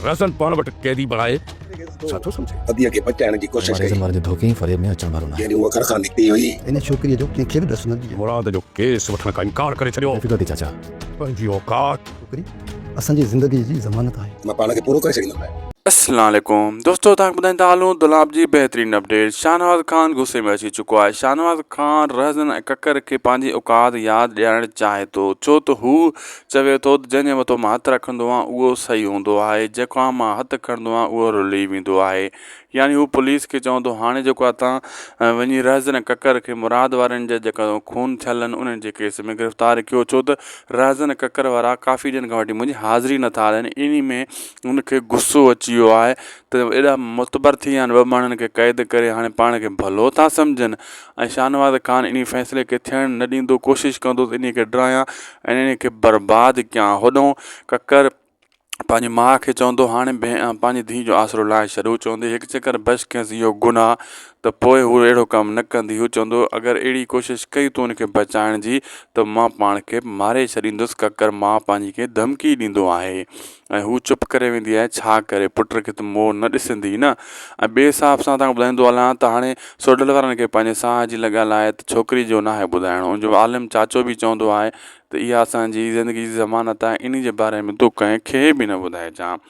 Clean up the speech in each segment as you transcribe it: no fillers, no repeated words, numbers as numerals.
رهزن پاڻ وٽ قيدي بڻائي ڇا ٿو سمجهين؟ اديء کي بچائڻ جي ڪوشش مان ڪئي. رهزن وارن جي ڌوڪي ۽ فريب ۾ اچڻ وارو ناهيان. جنهن ڏينهن هوء گهر کان نڪتي هئي. ان ڇوڪريء جو ڪنهن کي به ڏس نه ڏجي. مراد جو ڪيس وٺڻ کان انڪار ڪري ڇڏيو. بي فڪر ٿي چاچا. پنهنجي اوقات. ڇوڪري اسان جي زندگيء جي ضمانت آهي. مان پاڻ کي پورو ڪري ڇڏيندم. السلام عليڪم دوستو توهان کي ٻڌائيندا هلون دولاب جي بهترين اپڊيٽ شاهنواز خان غصي ۾ اچي چڪو آهي شاهنواز خان رهزن ۽ ڪڪر کي پنهنجي اوقات ياد ڏيارڻ چاهي ٿو ڇو ته هو چوي ٿو ته جنهن جي مٿو مان هٿ رکندو آهيان اهو صحيح هوندو آهي جيڪو مان هٿ کڻندو آهيان اهو رلي ويندو آهي يعني هو پوليس کي چوندو هاڻي جيڪو آهي تان وڃي رهزن ڪڪر کي مراد وارن جا جيڪا خون ٿيل آهن انهن جي ڪيس ۾ گرفتار ڪيو ڇو ته رهزن ڪڪر وارا ڪافي ڏينهن کان وٺي منهنجي حاضري نٿا ڏين انهي ۾ هن کي غصو اچي ويو آهي ته ايڏا معتبر ٿي ويا آهن ٻه ماڻهن کي قيد ڪري هاڻي پاڻ کي ڀلو ٿا سمجهن ۽ شاهنواز خان انهي فيصلي کي ٿيڻ نه ڏيندو ڪوشش ڪندو ته انهي کي ڊرايان ۽ انهي کي برباد ڪيان هوڏهون ڪڪر پنهنجي ماء کي چوندو هاڻي پنهنجي ڌيء جو آسرو لاهي ڇڏ. هو چوندي هڪ چڪر بس ڪيس اهو گناهه ته پوء هو اهڙو ڪم نه ڪندي. هو چوندو اگر اهڙي ڪوشش ڪئي تون ان کي بچائڻ جي ته مان پاڻ کي ماري ڇڏيندس. ڪڪر ماء پنهنجي کي ڌمڪي ڏيندو آهي ۽ هو چپ ڪري ويندي آهي ڇا ڪري پٽ کي ته منهن نه ڏسندي نه ۽ ٻئي حساب سان توهان کي ٻڌائيندو هلان ته هاڻي سوڍل وارن کي پنهنجي ساهه جي لڳل آهي ته ڇوڪري جو ناهي ٻڌائڻو ان جو عالم چاچو به چوندو آهي ته اها اسان جي زندگي جي ضمانت آهي انهي جي باري ۾ تون ڪنهن کي به نه ٻڌائجان.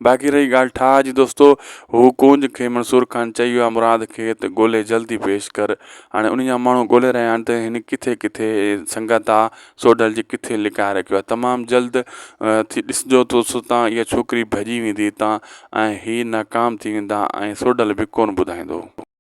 باقي رهي ڳالهه ٺاهه جي دوستو هو ڪونج کي منصور خان چئي ويو آهي مراد کي ته ڳولي جلدي پيش ڪر هاڻي انهي جا ماڻهو ڳولي رهيا آهن ته هن ڪٿي ڪٿي سنگت آ سوڍل جي ڪٿي لڪائي رکيو آهي تمام جلد ٿي ڏسجو دوستو تان اها ڇوڪري ڀڄي ويندي هتان ۽ هي ناڪام ٿي ويندا ۽ سوڍل به ڪونه ٻڌائيندو.